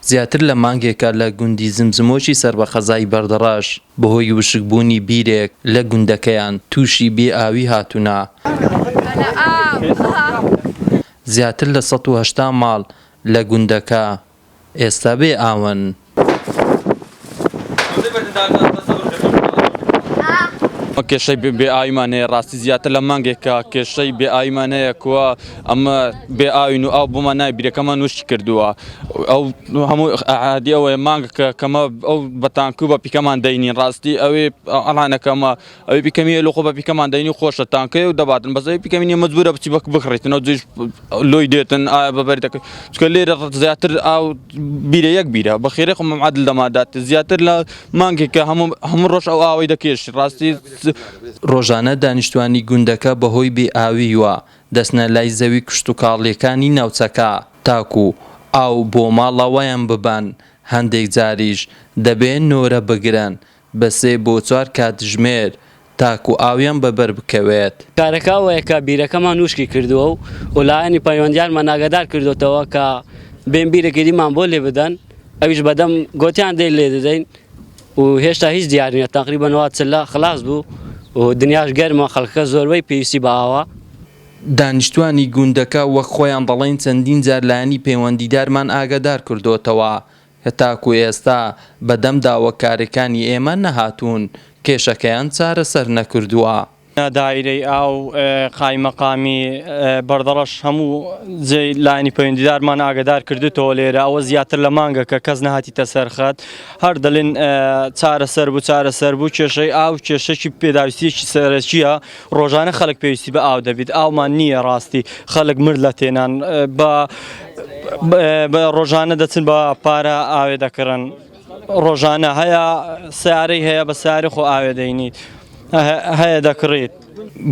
زیاتر لە مانگێکە لە گوندی زمزمۆکی سەر بە قەزای بەردەڕەش بەهۆی وشکبوونی بیرێک لە گوندەکەیان تووشی بێ ئاوی هاتوونە. زیاتر لە 180 ماڵ لە گوندەکە ئێستا بێ ئاون. کێشەی بێ ئاویمان هەیە ڕاستی زیاتر لە مانگێکە کێشەی بێ ئاویمان هەیە کووە ئەمە بێ ئاوین و ئاو بۆمان نای بیرەکەمان وشکی کردووە ئەو هەموو عادی ئەوەیە مانگەکە کەمە ئەو بەتانکو بە پیکەمان دەینین ڕاستی ئەوێ ئەڵانەکەمە ئەوی پیکەمیە لۆ خۆ بە پیکەمان دەینی خۆشە تانکەیە و دەباتن بەس ئەوی پیکەمی نیە مەجبورە بچی بەک بکڕیتنەوە جێش لۆی دێتن ئایا بەبەری دەکەن چونکە لێرە زیاتر ئاو بیرە یەک بیرە بە خێرێ خۆم عادل دەمادات زیاتر لە مانگێکە هەموو هەموو ڕۆژ ئەو ئاوەی دەکێش ڕاستی ڕۆژانە دانیشتوانی گوندەکە بەهۆی بێ ئاوییوە دەچنە لای زەوی کشتوکاڵییەکانی ناوچەکە تاکو ئاو بۆ ماڵەوەیان ببەن، هەندێک جاریش دەبێ نۆرە بگرن بە سێ بۆ چوار کاتژمێر تاکو ئاویان بەبەر بکەوێت. کارەکە ئەوەیە کە بیرەکەمان وشکی کردووە و لایەنی پەیوەندیارمان ئاگادار کردۆتەوە کە بێن بیرێکی دیمان بۆ لێ بدەن، ئەویش بەدەم گۆتیان دێ لێ دەدەین و هێشتا هیچ دیار نییە، تەقریبەن وا چلە خلاس بوو و دنیاش گەرمە، خەڵکەکە زۆربەی پێویستی بە ئاوە. دانیشتوانی گوندەکە وەک خۆیان دەڵێن چەندین جار لایەنی پەیوەندیدارمان ئاگادار کردۆتەوە کە تاکو ئێستا بەدەم داواکاریەکانی ئێمە نەهاتوون، کێشەکەیان چارەسەر نەکردووە. دایرەی ئاو، قایمەقامی بەردەڕەش هەموو جێی لایەنی پەیوەندیدارمان ئاگادار کردوتەوە لێرە ئەوە زیاتر لە مانگەکە کەس نەهاتیتە سەر خەت هەر دەلێن چارەسەر بوو چارەسەر بوو کێشەی ئاو کێشەکی پێداویستیەکی سەرەکیە ڕۆژانە خەلک پێویستی بە ئاو دەبیت ئاومان نییە ڕاستی خەلک مرد لە تێنان بە بە ڕۆژانە دەچن بە پارە ئاوێ دەکڕن ڕۆژانە هەیە سیارەی هەیە بە سیارە خۆ ئاوێ دەینیت هەیە دەکڕیت.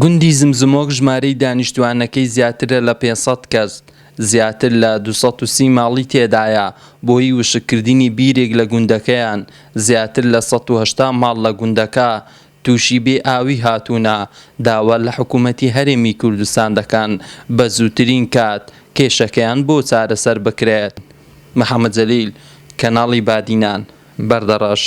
گوندی زمزمۆک ژمارەی دانیشتووانەکەی زیاترە لە 500 کەس، زیاتر لە 230 ماڵی تێدایە، بۆی وشککردنی بیرێک لە گوندەکەیان زیاتر لە 180 ماڵ لە گوندەکە تووشی بێ ئاوی هاتوونە، داوا لە حکوومەتی هەرێمی کوردستان دەکەن بە زووترین کات کێشەکەیان بۆ چارەسەر بکرێت. محەمەد جەلیل، کەناڵی بادینان، بەردەڕەش.